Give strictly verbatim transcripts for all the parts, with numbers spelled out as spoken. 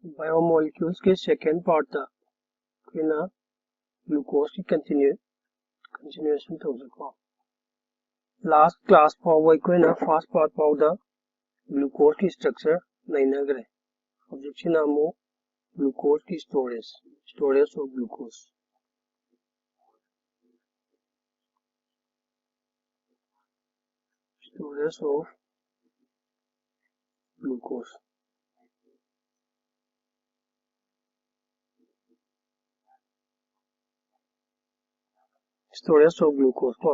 Biomolecules ꯀꯤ second part ꯇ ꯑꯩꯈꯣꯏꯅ glucose ꯀꯤ continue continuation ꯇꯧꯁꯤꯀꯣ꯫ Last class ꯐꯥꯎꯕ ꯑꯩꯈꯣꯏꯅ first part ꯐꯥꯎꯗ glucose ꯀꯤ structure ꯅꯩꯅꯈ꯭ꯔꯦ꯫ ꯍꯧꯖꯤꯛꯁꯤꯅ ꯑꯃꯨꯛ glucose ꯀꯤ storage, storage of glucose, storage of glucose. Storage of glucose ꯀꯣ,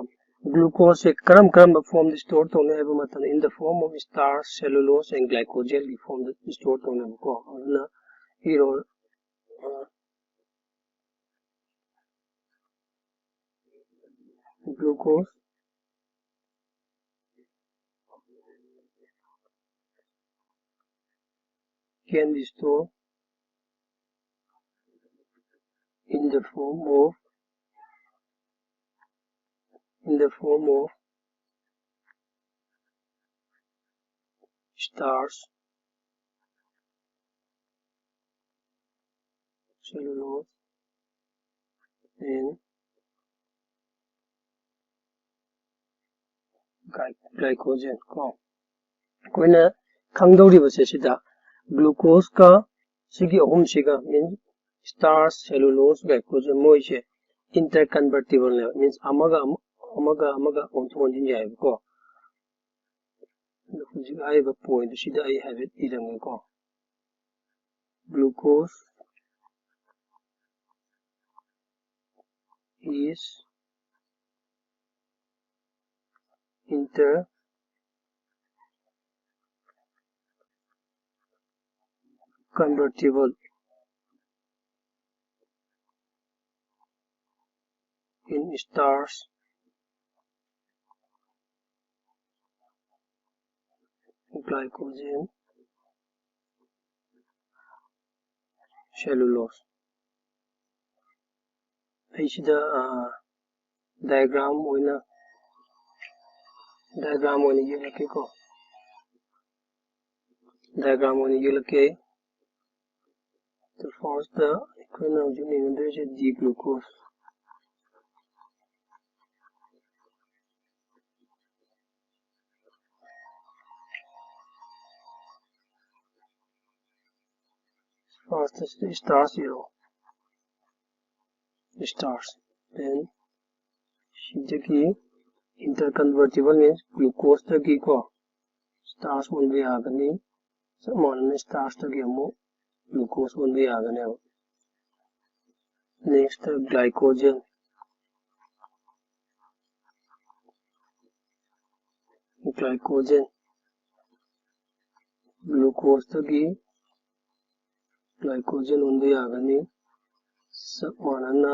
glucose ꯁꯦ ꯀꯔꯝ ꯀꯔꯝꯕ form ꯗ store ꯇꯧꯅꯩ ꯍꯥꯏꯕ ꯃꯇꯝꯗ, in the form of starch, cellulose and glycogen ꯒꯤ form ꯗ store ꯇꯧꯅꯩꯕꯀꯣ꯫ ꯑꯗꯨꯅ ꯏꯔꯣ, ꯑ, glucose can be stored in the form of, in the form of starch, cellulose and gly- glycogen ꯀꯣ꯫ ꯑꯩꯈꯣꯏꯅ ꯈꯪꯗꯧꯔꯤꯕꯁꯦ ꯁꯤꯗ glucose ꯀ ꯁꯤꯒꯤ ꯑꯍꯨꯝꯁꯤꯒ, means starch, cellulose, glycogen, ꯃꯣꯏꯁꯦ interconvertible ꯅꯦꯕ, means ꯑꯃꯒ ꯑꯃ-, ꯑꯃꯒ ꯑꯃꯒ ꯑꯣꯟꯊꯣꯛ ꯑꯣꯟꯁꯤꯟ ꯌꯥꯏꯕꯀꯣ꯫ ꯑꯗꯣ ꯍꯧꯖꯤꯛ ꯍꯥꯏꯔꯤꯕ point ꯁꯤꯗ ꯑꯩ ꯍꯥꯏꯐꯦꯠ ꯏꯔꯝꯒꯦꯀꯣ꯫ Glucose is inter convertible in starch, glycogen, cellulose. ꯑꯩ ꯁꯤꯗ, ꯑ, diagram ꯑꯣꯏꯅ, diagram ꯑꯣꯏꯅ ꯌꯦꯛꯂꯛꯀꯦꯀꯣ꯫ Diagram ꯑꯣꯏꯅ ꯌꯦꯛꯂꯛꯀꯦ꯫ First ꯑꯩꯈꯣꯏꯅ ꯍꯧꯖꯤꯛ ꯌꯦꯡꯒꯗꯣꯏꯁꯦ D glucose. First starch ꯏꯔꯣ, starch. Then ꯁꯤꯗꯒꯤ interconvertible ꯅꯤ, glucose ꯇꯒꯤꯀꯣ starch ꯑꯣꯟꯕ ꯌꯥꯒꯅꯤ꯫ ꯆꯞ ꯃꯥꯟꯅꯅ starch ꯇꯒꯤ ꯑꯃꯨꯛ glucose ꯑꯣꯟꯕ ꯌꯥꯒꯅꯦꯕ꯫ Next glycogen, glycogen, glucose ꯇꯒꯤ glycogen ꯑꯣꯟꯕ ꯌꯥꯒꯅꯤ꯫ ꯆꯞ ꯃꯥꯟꯅꯅ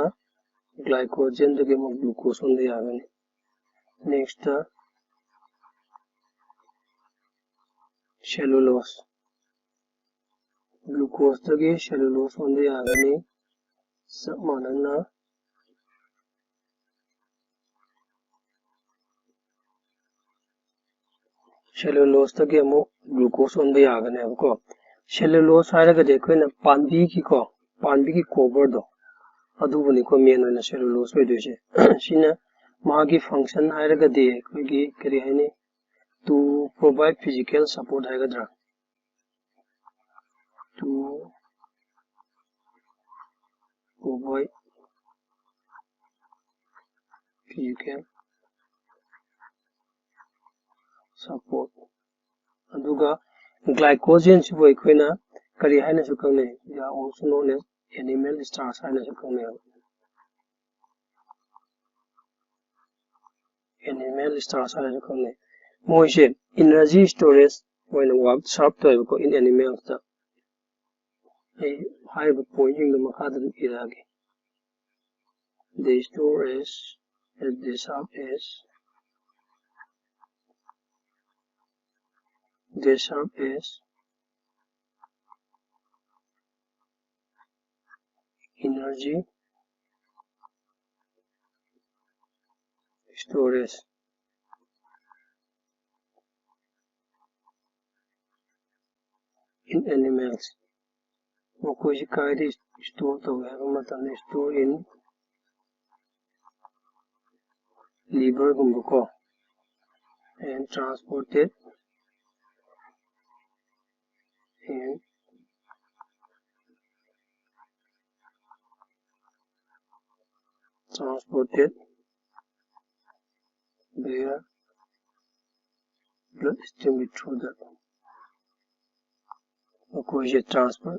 glycogen ꯗꯒꯤ ꯑꯃꯨꯛ glucose ꯑꯣꯟꯕ ꯌꯥꯒꯅꯤ꯫ Next cellulose, glucose ꯇꯒꯤ cellulose ꯑꯣꯟꯕ ꯌꯥꯒꯅꯤ꯫ ꯆꯞ ꯃꯥꯟꯅꯅ cellulose ꯇꯒꯤ ꯑꯃꯨꯛ glucose ꯑꯣꯟꯕ ꯌꯥꯒꯅꯦꯕꯀꯣ꯫ Cellulose ꯍꯥꯏꯔꯒꯗꯤ ꯑꯩꯈꯣꯏꯅ ꯄꯥꯝꯕꯤꯒꯤꯀꯣ, ꯄꯥꯝꯕꯤꯒꯤ cover ꯗꯣ, ꯑꯗꯨꯕꯨꯅꯤꯀꯣ main ꯑꯣꯏꯅ cellulose ꯑꯣꯏꯗꯣꯏꯁꯦ꯫ ꯁꯤꯅ ꯃꯥꯒꯤ function ꯍꯥꯏꯔꯒꯗꯤ ꯑꯩꯈꯣꯏꯒꯤ ꯀꯔꯤ ꯍꯥꯏꯅꯤ, to provide physical support ꯍꯥꯏꯒꯗ꯭ꯔꯥ, to provide physical support꯫ ꯑꯗꯨꯒ glycogen ꯁꯤꯕꯨ ꯑꯩꯈꯣꯏꯅ ꯀꯔꯤ ꯍꯥꯏꯅꯁꯨ ꯈꯪꯅꯩ? They are also known as animal starch ꯍꯥꯏꯅꯁꯨ ꯈꯪꯅꯩ꯫ Animal starch ꯍꯥꯏꯅꯁꯨ ꯈꯪꯅꯩ꯫ ꯃꯣꯏꯁꯦ energy storage ꯑꯣꯏꯅ work serve ꯇꯧꯋꯦꯕꯀꯣ, in animals ꯇ꯫ ꯑꯩ ꯍꯥꯏꯔꯤꯕ point ꯁꯤꯡꯗꯣ ꯃꯈꯥꯗ ꯑꯗꯨꯝ ꯏꯔꯛꯑꯒꯦ꯫ They store as, as they serve as, they serve as energy storage in animals. ꯃꯈꯣꯏꯁꯤ ꯀꯥꯏꯗ store ꯇꯧꯏ ꯍꯥꯏꯕ ꯃꯇꯝꯗ, store in liver ꯒꯨꯝꯕꯀꯣ, and transported and transported via bloodstream through the, ꯃꯈꯣꯏꯁꯦ transfer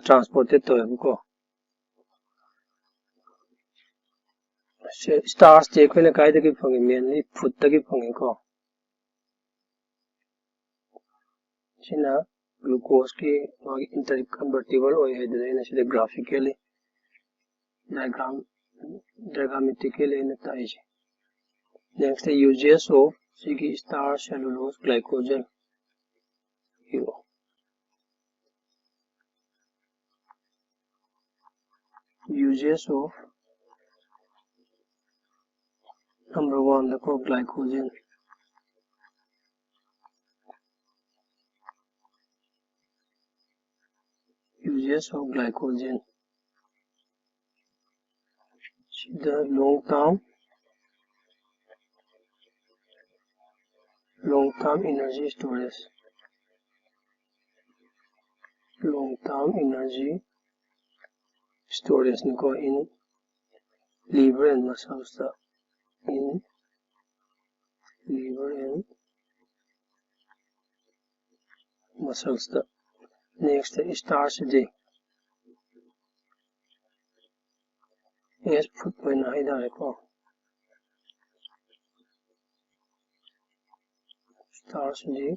transported ꯇꯧꯋꯦꯕꯀꯣ꯫ ꯁꯦ, starch ꯇꯤ ꯑꯩꯈꯣꯏꯅ ꯀꯥꯏꯗꯒꯤ ꯐꯪꯉꯤ? Mainly food ꯇꯒꯤ ꯐꯪꯉꯤꯀꯣ꯫ ꯁꯤꯅ glucose ꯀꯤ ꯃꯥꯒꯤ interconvertible ꯑꯣꯏ ꯍꯥꯏꯗꯅ ꯑꯩꯅ ꯁꯤꯗ graphically diagram, diagrammatically ꯑꯩꯅ ꯇꯥꯛꯏꯁꯦ꯫ Next, uses of ꯁꯤꯒꯤ starch, cellulose, glycogen꯫ Uses of number one ꯗꯀꯣ, glycogen꯫ Uses of glycogen꯫ ꯁꯤꯗ long term, long term energy storage, long term energy storage ꯅꯤꯀꯣ, in liver and muscles ꯇ, in liver and muscles ꯇ꯫ Next, starch ꯁꯤꯗꯤ as food ꯑꯣꯏꯅ ꯍꯥꯏꯇꯥꯔꯦꯀꯣ꯫ Starch ꯁꯤꯗꯤ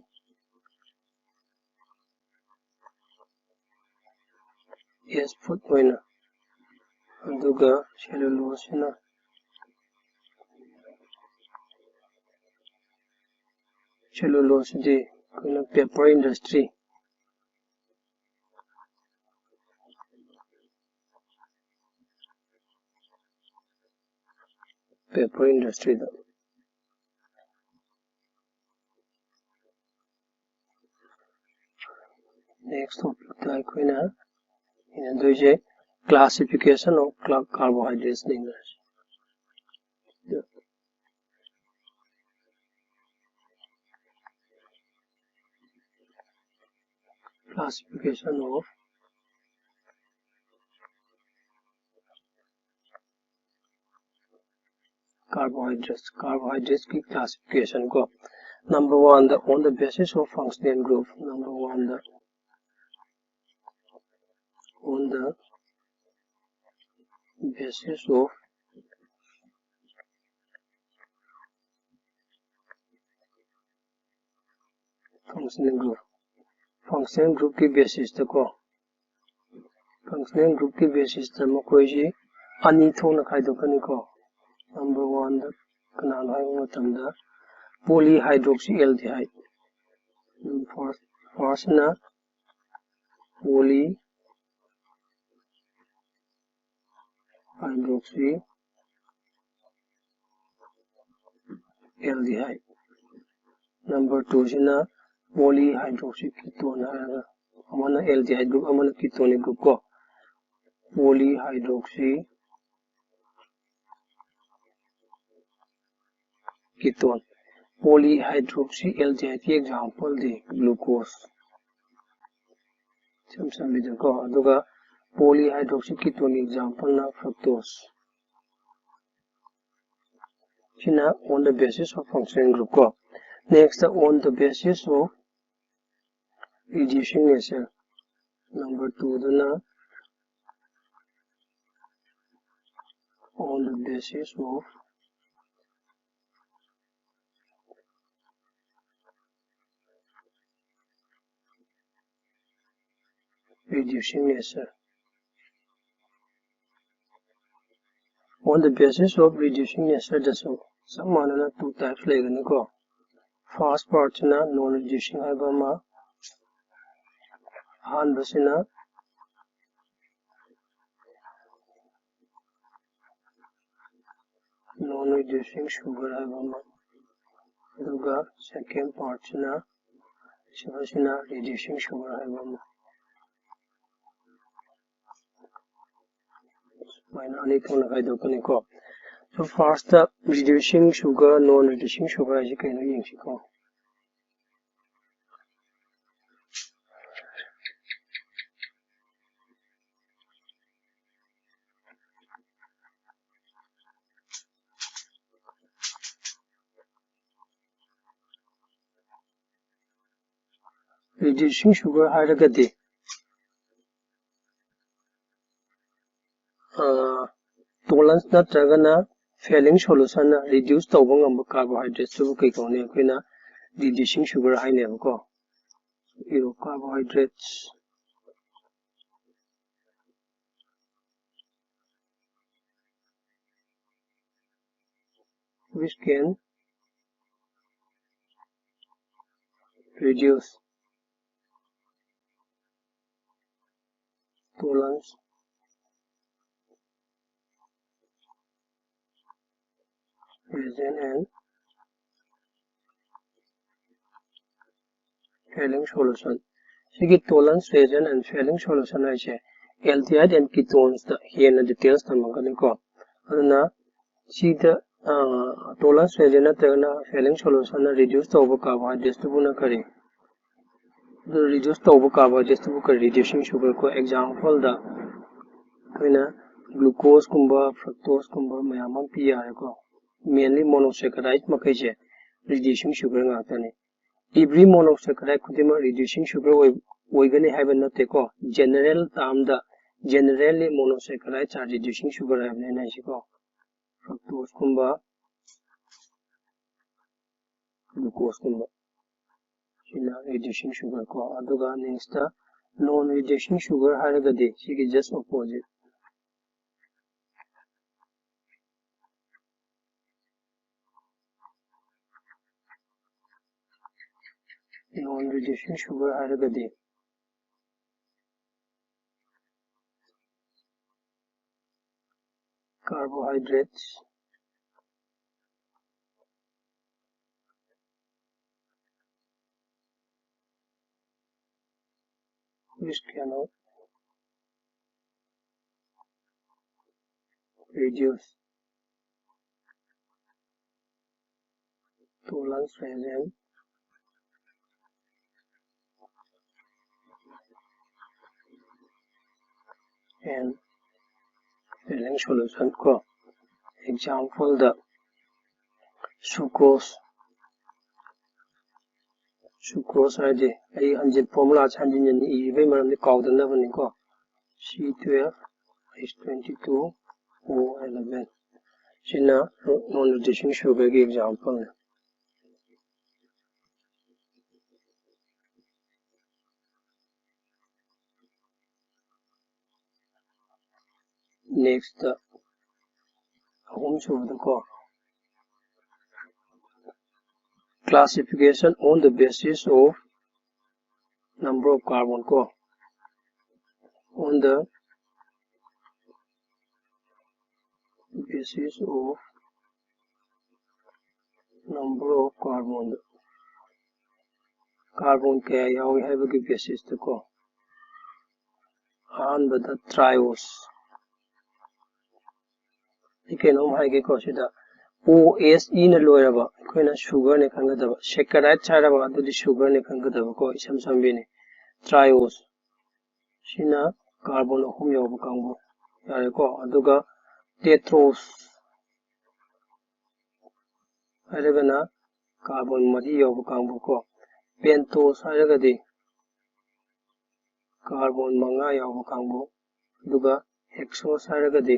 as food ꯑꯣꯏꯅ, ꯑꯗꯨꯒ cellulose ꯁꯤꯅ, cellulose ꯁꯤꯗꯤ ꯑꯩꯈꯣꯏꯅ paper industry, paper industry ꯗ꯫ Next topic ꯇ ꯑꯩꯈꯣꯏꯅ ꯏꯅꯗꯣꯏꯁꯦ classification of carbohydrates ꯅ ꯏꯅꯔꯁꯤ꯫ Classification of carbohydrates, carbohydrates ꯀꯤ classification ꯀꯣ꯫ Number one the on the basis of functional group, number one the on the basis of functional group, functional group ꯀꯤ basis ꯇ ꯀꯣ, functional group ꯀꯤ basis ꯇ ꯃꯈꯣꯏꯁꯤ ꯑꯅꯤ ꯊꯣꯛꯅ ꯈꯥꯏꯗꯣꯛꯀꯅꯤꯀꯣ꯫ Number one ꯗ ꯀꯅꯥꯅꯣ ꯍꯥꯏꯕ ꯃꯇꯝꯗ polyhydroxyaldehyde, first, first ꯅ poly hydroxy aldehyde, number two ꯁꯤꯅ polyhydroxy ketone ꯍꯥꯏꯔꯒ, ꯑꯃꯅ aldehyde group, ꯑꯃꯅ ketonic group ꯀꯣ꯫ Polyhydroxy ketone, polyhydroxyaldehyde ꯀꯤ example ꯗꯤ glucose, ꯏꯁꯝ ꯁꯝꯕꯤꯗꯀꯣ꯫ ꯑꯗꯨꯒ polyhydroxy ketone ꯒꯤ example ꯅ fructose꯫ ꯁꯤꯅ on the basis of functional group ꯀꯣ꯫ Next, on the basis of reducing nature, number two ꯗꯨꯅ on the basis of reducing nature, on the basis of reducing nature ꯗꯁꯨ ꯆꯞ ꯃꯥꯟꯅꯅ two types ꯂꯩꯒꯅꯤꯀꯣ꯫ First part ꯁꯤꯅ non reducing ꯍꯥꯏꯕ ꯑꯃ, ꯑꯍꯥꯟꯕꯁꯤꯅ non reducing sugar ꯍꯥꯏꯕ ꯑꯃ, ꯑꯗꯨꯒ second part ꯁꯤꯅ, ꯁꯤꯕꯁꯤꯅ reducing sugar ꯍꯥꯏꯕ ꯑꯃ꯫ ꯑꯗꯨꯃꯥꯏꯅ ꯑꯅꯤ ꯊꯣꯛꯅ ꯈꯥꯏꯗꯣꯛꯀꯅꯤꯀꯣ꯫ So first reducing sugar, non reducing sugar ꯍꯥꯏꯁꯦ ꯀꯩꯅꯣ ꯌꯦꯡꯁꯤꯀꯣ꯫ Reducing sugar ꯍꯥꯏꯔꯒꯗꯤ tolerance ꯅꯠꯇ꯭ꯔꯒꯅ failing solution ꯅ reduce ꯇꯧꯕ ꯉꯝꯕ carbohydrates ꯇꯨꯕꯨ ꯀꯩ ꯀꯧꯅꯤ? ꯑꯩꯈꯣꯏꯅ reducing sugar ꯍꯥꯏꯅꯦꯕꯀꯣ꯫ Carbohydrates which can reduce tolerance reagent and failing solution. ꯁꯤꯒꯤ tolerance reagent and failing solution ꯍꯥꯏꯁꯦ aldehyde and ketones ꯇ ꯍꯦꯟꯅ details ꯇꯝꯃꯛꯀꯅꯤꯀꯣ꯫ ꯑꯗꯨꯅ ꯁꯤꯗ tolerance reagent ꯅꯠꯇ꯭ꯔꯒꯅ failing solution ꯅ reduce ꯇꯧꯕ carbohydrates ꯇꯨꯕꯨꯅ ꯀꯔꯤ? ꯑꯗꯨ reduce ꯇꯧꯕ carbohydrates ꯇꯨꯕꯨ ꯀꯔꯤ? Reducing sugar ꯀꯣ꯫ Example ꯗ ꯑꯩꯈꯣꯏꯅ glucose ꯀꯨꯝꯕ, fructose ꯀꯨꯝꯕ ꯃꯌꯥꯝ ꯑꯃ ꯄꯤ ꯌꯥꯔꯦꯀꯣ꯫ Mainly monosaccharide ꯃꯈꯩꯁꯦ reducing sugar ꯉꯥꯛꯇꯅꯤ꯫ Every monosaccharide ꯈꯨꯗꯤꯡꯃꯛ reducing sugar ꯑꯣꯏ-, ꯑꯣꯏꯒꯅꯤ ꯍꯥꯏꯕ ꯅꯠꯇꯦꯀꯣ꯫ General term the, generally monosaccharides are reducing sugar ꯍꯥꯏꯕꯅꯦ ꯑꯩꯅ ꯍꯥꯏꯁꯤꯀꯣ꯫ Fructose ꯀꯨꯝꯕ, glucose ꯀꯨꯝꯕ, ꯁꯤꯅ reducing sugar ꯀꯣ꯫ ꯑꯗꯨꯒ next ꯇ non reducing sugar ꯍꯥꯏꯔꯒꯗꯤ ꯁꯤꯒꯤ just opposite, non reducing sugar ꯍꯥꯏꯔꯒꯗꯤ carbohydrates which cannot reduce tolerance regime and Rayleigh solution ꯀꯣ꯫ Example ꯗ sucrose, sucrose ꯍꯥꯏꯗꯤ ꯑꯩ ꯍꯟꯖꯤꯟ formula ꯁꯦ ꯍꯟꯖꯤꯟ ꯍꯟꯖꯤꯟ ꯏꯔꯤꯕꯩ ꯃꯔꯝꯗꯤ ꯀꯥꯎꯗꯅꯕꯅꯤꯀꯣ꯫ C twelve H twenty two O eleven ꯁꯤꯅ non reducing sugar ꯒꯤ example ꯅꯤ꯫ Next ꯑꯍꯨꯝ ꯁꯨꯕꯗꯀꯣ, classification on the basis of number of carbon ꯀꯣ, on the basis of number of carbon, carbon ꯀꯌꯥ ꯌꯥꯎꯏ ꯍꯥꯏꯕꯒꯤ basis ꯇꯀꯣ꯫ ꯑꯍꯥꯟꯕꯗ triose꯫ ꯑꯩ ꯀꯩꯅꯣꯝ ꯍꯥꯏꯒꯦꯀꯣ, ꯁꯤꯗ O S E ꯅ ꯂꯣꯏꯔꯕ ꯑꯩꯈꯣꯏꯅ sugar ꯅꯦ ꯈꯟꯒꯗꯕ, saccharides ꯍꯥꯏꯔꯕ ꯑꯗꯨꯗꯤ sugar ꯅꯦ ꯈꯟꯒꯗꯕꯀꯣ, ꯏꯁꯝ ꯁꯝꯕꯤꯅꯤ꯫ Triose ꯁꯤꯅ carbon ꯑꯍꯨꯝ ꯌꯥꯎꯕ ꯀꯥꯡꯕꯨ ꯌꯥꯔꯦꯀꯣ꯫ ꯑꯗꯨꯒ tetrose ꯍꯥꯏꯔꯒꯅ carbon ꯃꯔꯤ ꯌꯥꯎꯕ ꯀꯥꯡꯕꯨ ꯀꯣ꯫ Pentose ꯍꯥꯏꯔꯒꯗꯤ carbon ꯃꯉꯥ ꯌꯥꯎꯕ ꯀꯥꯡꯕꯨ, ꯑꯗꯨꯒ hexose ꯍꯥꯏꯔꯒꯗꯤ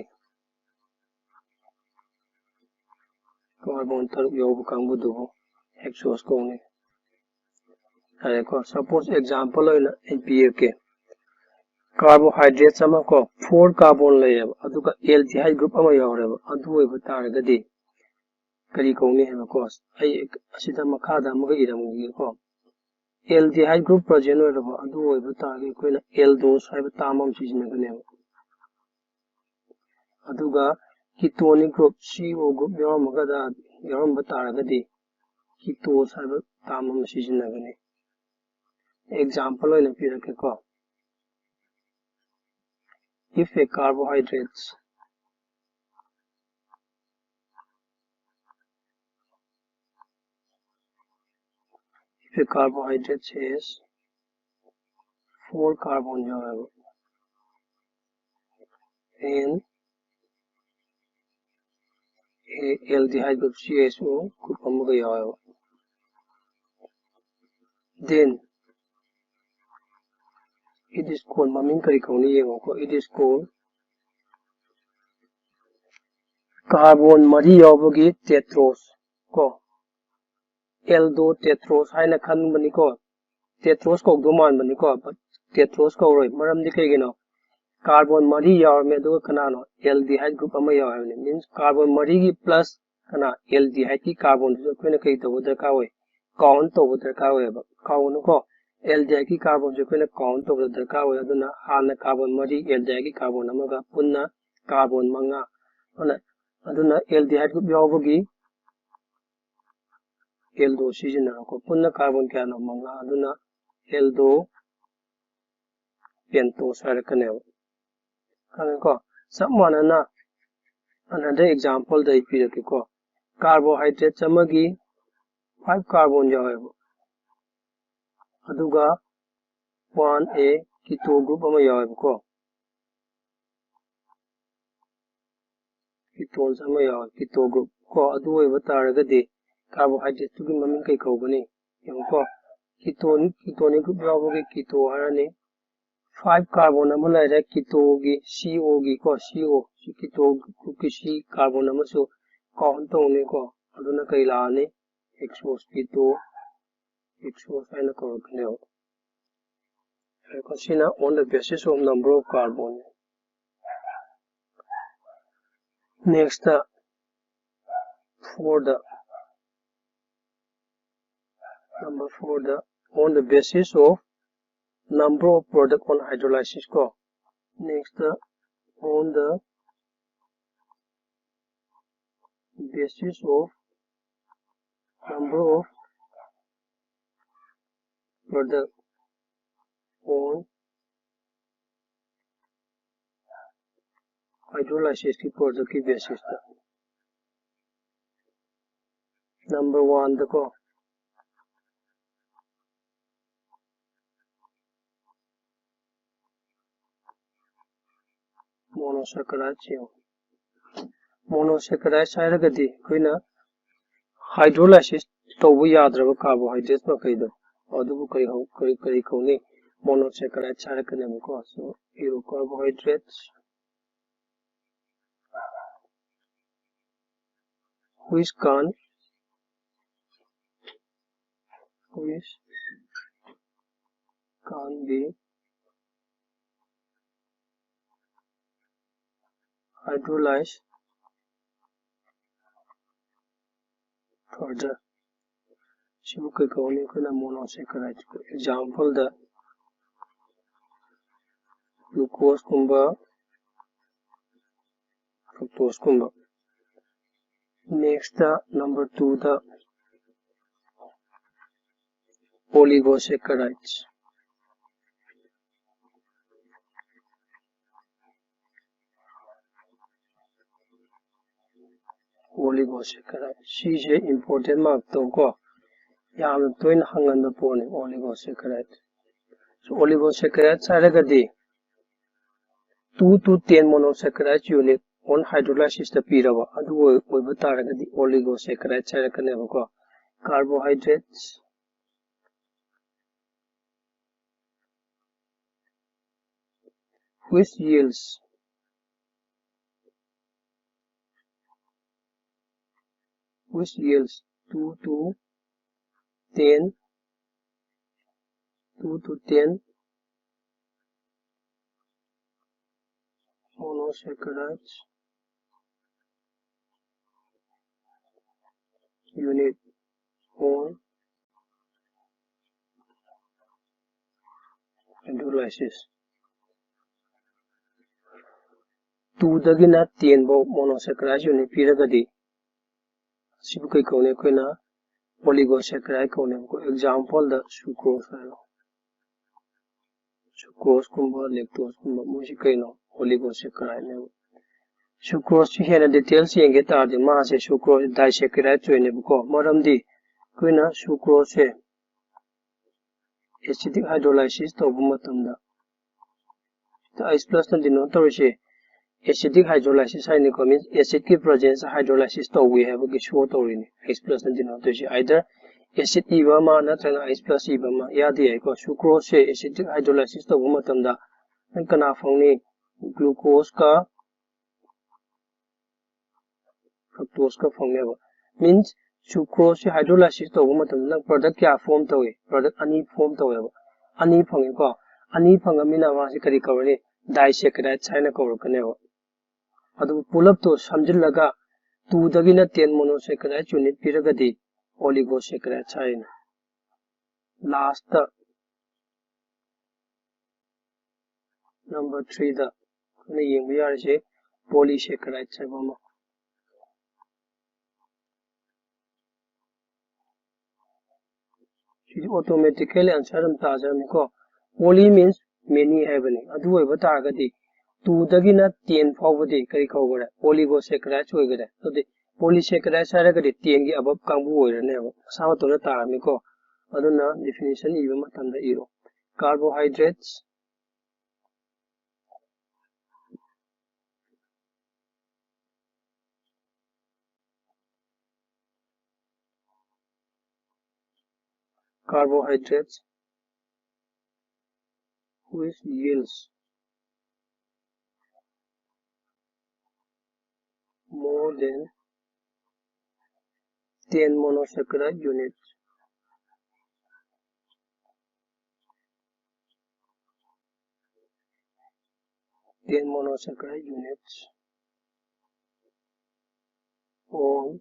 carbon ꯇꯔꯨꯛ ꯌꯥꯎꯕ ꯀꯥꯡꯕꯨꯗꯨꯕꯨ hexose ꯀꯧꯅꯤ꯫ ꯌꯥꯔꯦꯀꯣ꯫ Suppose example ꯑꯣꯏꯅ ꯑꯩ ꯄꯤꯔꯛꯀꯦ꯫ Carbohydrates ꯑꯃ ꯀꯣ, four carbon ꯂꯩꯌꯦꯕ, ꯑꯗꯨꯒ aldehyde group ꯑꯃ ꯌꯥꯎꯔꯦꯕ, ꯑꯗꯨ ꯑꯣꯏꯕ ꯇꯥꯔꯒꯗꯤ ꯀꯔꯤ ꯀꯧꯅꯤ ꯍꯥꯏꯕꯀꯣ? ꯑꯩ ꯑꯁꯤꯗ ꯃꯈꯥꯗ ꯑꯃꯒ ꯏꯔꯝꯒꯦꯀꯣ꯫ Aldehyde group present ꯑꯣꯏꯔꯕ ꯑꯗꯨ ꯑꯣꯏꯕ ꯇꯥꯔꯒꯗꯤ ꯑꯩꯈꯣꯏꯅ aldose ꯍꯥꯏꯕ term ꯑꯃ ꯁꯤꯖꯤꯟꯅꯒꯅꯦꯕ꯫ ꯑꯗꯨꯒ ketonic group, C O group ꯌꯥꯎꯔꯝꯃꯒꯗ, ꯌꯥꯎꯔꯝꯕ ꯇꯥꯔꯒꯗꯤ ketose ꯍꯥꯏꯕ term ꯑꯃ ꯁꯤꯖꯤꯟꯅꯒꯅꯤ꯫ Example ꯑꯣꯏꯅ ꯄꯤꯔꯛꯀꯦꯀꯣ꯫ If a carbohydrates Carbohydrate has four carbon ꯌꯥꯎꯋꯦꯕ, and aldehyde group, C H O group ꯑꯃꯒ ꯌꯥꯎꯋꯦꯕ. Then it is called, ꯃꯃꯤꯡ ꯀꯔꯤ ꯀꯧꯅꯤ ꯌꯦꯡꯉꯣꯀꯣ, it is called carbon ꯃꯔꯤ ꯌꯥꯎꯕꯒꯤ tetrose ꯀꯣ, aldotetrose ꯍꯥꯏꯅ ꯈꯟꯕꯅꯤꯀꯣ, tetrose ꯀꯧꯗꯧ ꯃꯥꯟꯕꯅꯤꯀꯣ, but tetrose ꯀꯧꯔꯣꯏ꯫ ꯃꯔꯝꯗꯤ ꯀꯩꯒꯤꯅꯣ? Carbon ꯃꯔꯤ ꯌꯥꯎꯔꯝꯃꯦ, ꯑꯗꯨꯒ ꯀꯅꯥꯅꯣ? Aldehyde group ꯑꯃ ꯌꯥꯎꯔꯕꯅꯦ, means carbon ꯃꯔꯤꯒꯤ plus ꯀꯅꯥ? Aldehyde ꯀꯤ carbon ꯗꯨꯁꯨ ꯑꯩꯈꯣꯏꯅ ꯀꯩ ꯇꯧꯕ ꯗꯔꯀꯥꯔ ꯑꯣꯏ? Count ꯇꯧꯕ ꯗꯔꯀꯥꯔ ꯑꯣꯏꯌꯦꯕ꯫ ꯀꯥꯎꯒꯅꯨꯀꯣ, aldehyde ꯀꯤ carbon ꯁꯦ ꯑꯩꯈꯣꯏꯅ count ꯇꯧꯕꯗ ꯗꯔꯀꯥꯔ ꯑꯣꯏ꯫ ꯑꯗꯨꯅ ꯍꯥꯟꯅ carbon ꯃꯔꯤ, aldehyde ꯀꯤ carbon ꯑꯃꯒ ꯄꯨꯟꯅ carbon ꯃꯉꯥ꯫ ꯑꯗꯨꯅ, ꯑꯗꯨꯅ aldehyde group ꯌꯥꯎꯕꯒꯤ aldo ꯁꯤꯖꯤꯟꯅꯔꯣꯀꯣ꯫ ꯄꯨꯟꯅ carbon ꯀꯌꯥꯅꯣ? ꯃꯉꯥ꯫ ꯑꯗꯨꯅ aldo pentose ꯍꯥꯏꯔꯛꯀꯅꯦꯕ꯫ ꯈꯪꯉꯦꯀꯣ? ꯆꯞ ꯃꯥꯟꯅꯅ another example ꯗ ꯑꯩ ꯄꯤꯔꯛꯀꯦꯀꯣ꯫ Carbohydrate ꯑꯃꯒꯤ five carbon ꯌꯥꯎꯋꯦꯕ, ꯑꯗꯨꯒ one a keto group ꯑꯃ ꯌꯥꯎꯋꯦꯕꯀꯣ, ketones ꯑꯃ ꯌꯥꯎꯋꯦ, keto group ꯀꯣ꯫ ꯑꯗꯨ ꯑꯣꯏꯕ ꯇꯥꯔꯒꯗꯤ carbohydrate ꯇꯨꯒꯤ ꯃꯃꯤꯡ ꯀꯩ ꯀꯧꯒꯅꯤ? ꯌꯦꯡꯉꯨꯀꯣ, ketone, ketone group ꯌꯥꯎꯕꯒꯤ keto ꯍꯥꯏꯔꯅꯤ꯫ Five carbon ꯑꯃ ꯂꯩꯔꯦ keto ꯒꯤ, C O ꯒꯤ ꯀꯣ, C O, ꯁꯤ keto group ꯀꯤ C carbon ꯑꯃꯁꯨ count ꯇꯧꯅꯤꯀꯣ꯫ ꯑꯗꯨꯅ ꯀꯩ ꯂꯥꯛꯑꯅꯤ? Exosketone, exos ꯍꯥꯏꯅ ꯀꯧꯔꯛꯀꯅꯦꯕ꯫ ꯁꯤꯅ on the basis of number of carbon꯫ Next, for the, number for the, on the basis of number of product on hydrolysis ꯀꯣ꯫ Next, on the basis of number of product on hydrolysis ꯀꯤ product ꯀꯤ basis ꯇ꯫ Number one ꯗꯀꯣ, Monosaccharides ꯌꯦꯡꯉꯣ꯫ Monosaccharides ꯍꯥꯏꯔꯒꯗꯤ ꯑꯩꯈꯣꯏꯅ hydrolysis ꯇꯧꯕ ꯌꯥꯗ꯭ꯔꯕ carbohydrates ꯃꯈꯩꯗꯣ ꯑꯗꯨꯕꯨ ꯀꯔꯤ ꯍꯧ-, ꯀꯔꯤ, ꯀꯔꯤ ꯀꯧꯅꯤ? Monosaccharides ꯍꯥꯏꯔꯛꯀꯅꯦꯕꯀꯣ꯫ So, ꯏꯔꯣ, carbohydrates which can, which can be hydrolyzed further. ꯁꯤꯕꯨ ꯀꯩ ꯀꯧꯅꯤ? ꯑꯩꯈꯣꯏꯅ monosaccharide꯫ Example ꯗ glucose ꯀꯨꯝꯕ, fructose ꯀꯨꯝꯕ꯫ Next ꯇ number two ꯗ oligosaccharides꯫ Oligosaccharide ꯁꯤꯁꯦ important mark ꯇꯧꯀꯣ, ꯌꯥꯝꯅ ꯇꯣꯏꯅ ꯍꯪꯒꯟꯕ ꯄꯣꯠꯅꯤ oligosaccharide꯫ So, oligosaccharides ꯍꯥꯏꯔꯒꯗꯤ two to ten monosaccharide unit on hydrolysis ꯇ ꯄꯤꯔꯕ ꯑꯗꯨ ꯑꯣꯏ-, ꯑꯣꯏꯕ ꯇꯥꯔꯒꯗꯤ oligosaccharides ꯍꯥꯏꯔꯛꯀꯅꯦꯕꯀꯣ꯫ Carbohydrates which yields, which yields two to ten, two to ten monosaccharides unit on hydrolysis꯫ Two ꯗꯒꯤꯅ ten ꯐꯥꯎ monosaccharide unit ꯄꯤꯔꯒꯗꯤ ꯁꯤꯕꯨ ꯀꯩ ꯀꯧꯅꯤ? ꯑꯩꯈꯣꯏꯅ oligosaccharide ꯀꯧꯅꯦꯕꯀꯣ꯫ Example ꯗ sucrose ꯍꯥꯏꯔꯣ, sucrose ꯀꯨꯝꯕ, lactose ꯀꯨꯝꯕ, ꯃꯣꯏꯁꯤ ꯀꯩꯅꯣ? Oligosaccharide ꯅꯦꯕ꯫ Sucrose ꯁꯤ ꯍꯦꯟꯅ details ꯌꯦꯡꯒꯦ ꯇꯥꯔꯗꯤ ꯃꯥꯁꯦ sucrose disaccharide ꯑꯣꯏꯅꯦꯕꯀꯣ꯫ ꯃꯔꯝꯗꯤ ꯑꯩꯈꯣꯏꯅ sucrose ꯁꯦ acidic hydrolysis ꯇꯧꯕ ꯃꯇꯝꯗ, H plus ꯅ denote ꯇꯧꯔꯤꯁꯦ, acidic hydrolysis ꯍꯥꯏꯅꯤꯀꯣ, means acid ꯀꯤ presence hydrolysis ꯇꯧꯏ ꯍꯥꯏꯕꯒꯤ show ꯇꯧꯔꯤꯅꯤ꯫ H plus ꯅ denote ꯇꯧꯔꯤꯁꯤ either acid ꯏꯕ ꯑꯃ ꯅꯠꯇ꯭ꯔꯒꯅ H plus ꯏꯕ ꯑꯃ ꯌꯥꯗꯤ ꯌꯥꯏꯀꯣ꯫ Sucrose ꯁꯦ acidic hydrolysis ꯇꯧꯕ ꯃꯇꯝꯗ ꯅꯪ ꯀꯅꯥ ꯐꯪꯅꯤ? Glucose ꯀ fructose ꯀ ꯐꯪꯅꯦꯕ꯫ Means sucrose ꯁꯤ hydrolysis ꯇꯧꯕ ꯃꯇꯝꯗ ꯅꯪ product ꯀꯌꯥ form ꯇꯧꯏ? Product ꯑꯅꯤ form ꯇꯧꯋꯦꯕ꯫ ꯑꯅꯤ ꯐꯪꯉꯦꯀꯣ꯫ ꯑꯅꯤ ꯐꯪꯉꯃꯤꯅ ꯃꯥꯁꯤ ꯀꯔꯤ ꯀꯧꯔꯅꯤ? Disaccharides ꯍꯥꯏꯅ ꯀꯧꯔꯛꯀꯅꯦꯕ꯫ ꯑꯗꯨꯕꯨ ꯄꯨꯂꯞꯇꯣ ꯁꯝꯖꯤꯜꯂꯒ two ꯗꯒꯤꯅ ten monosaccharides unit ꯄꯤꯔꯒꯗꯤ oligosaccharides ꯍꯥꯏꯅ꯫ Last ꯇ number three ꯗ ꯑꯩꯈꯣꯏꯅ ꯌꯦꯡꯕ ꯌꯥꯔꯤꯁꯦ polysaccharides ꯍꯥꯏꯕ ꯑꯃ꯫ ꯁꯤꯗꯤ automatically answer ꯑꯗꯨꯝ ꯇꯥꯖꯔꯝꯃꯤꯀꯣ꯫ Poly means many ꯍꯥꯏꯕꯅꯤ꯫ ꯑꯗꯨ ꯑꯣꯏꯕ ꯇꯥꯔꯒꯗꯤ two ꯗꯒꯤꯅ ten ꯐꯥꯎꯕꯗꯤ ꯀꯔꯤ ꯀꯧꯈꯔꯦ? Oligosaccharides ꯑꯣꯏꯈꯔꯦ꯫ ꯑꯗꯨꯗꯤ polysaccharides ꯍꯥꯏꯔꯒꯗꯤ ten ꯒꯤ above ꯀꯥꯡꯕꯨ ꯑꯣꯏꯔꯅꯦꯕ꯫ ꯃꯁꯥ ꯃꯇꯣꯝꯇ ꯇꯥꯔꯝꯃꯤꯀꯣ꯫ ꯑꯗꯨꯅ definition ꯏꯕ ꯃꯇꯝꯗ ꯏꯔꯣ꯫ Carbohydrates, carbohydrates which yields more than ten monosaccharide units. Ten monosaccharide units on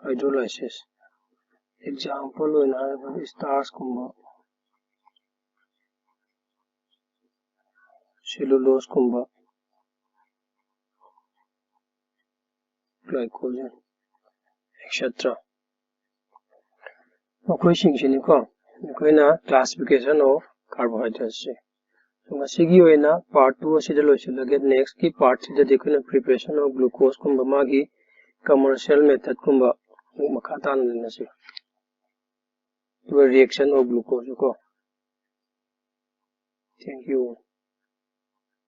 hydrolysis. Example ꯑꯣꯏꯅ ꯍꯥꯏꯔꯕꯗ starch ꯀꯨꯝꯕ, cellulose ꯀꯨꯝꯕ, glycogen, et cetera. ꯃꯈꯣꯏꯁꯤꯡꯁꯤꯅꯤꯀꯣ ꯑꯩꯈꯣꯏꯅ classification of carbohydrates say. So, ꯉꯁꯤꯒꯤ ꯑꯣꯏꯅ part two ꯑꯁꯤꯗ ꯂꯣꯏꯁꯤꯜꯂꯒꯦ꯫ Next ꯀꯤ part ꯁꯤꯗꯗꯤ ꯑꯩꯈꯣꯏꯅ preparation of glucose ꯀꯨꯝꯕ, ꯃꯥꯒꯤ commercial method ꯀꯨꯝꯕ ꯑꯃꯨꯛ ꯃꯈꯥ ꯇꯥꯅ ꯅꯩꯅꯁꯤ꯫ ꯑꯗꯨꯒ reaction of glucose ꯀꯣ꯫ Thank you.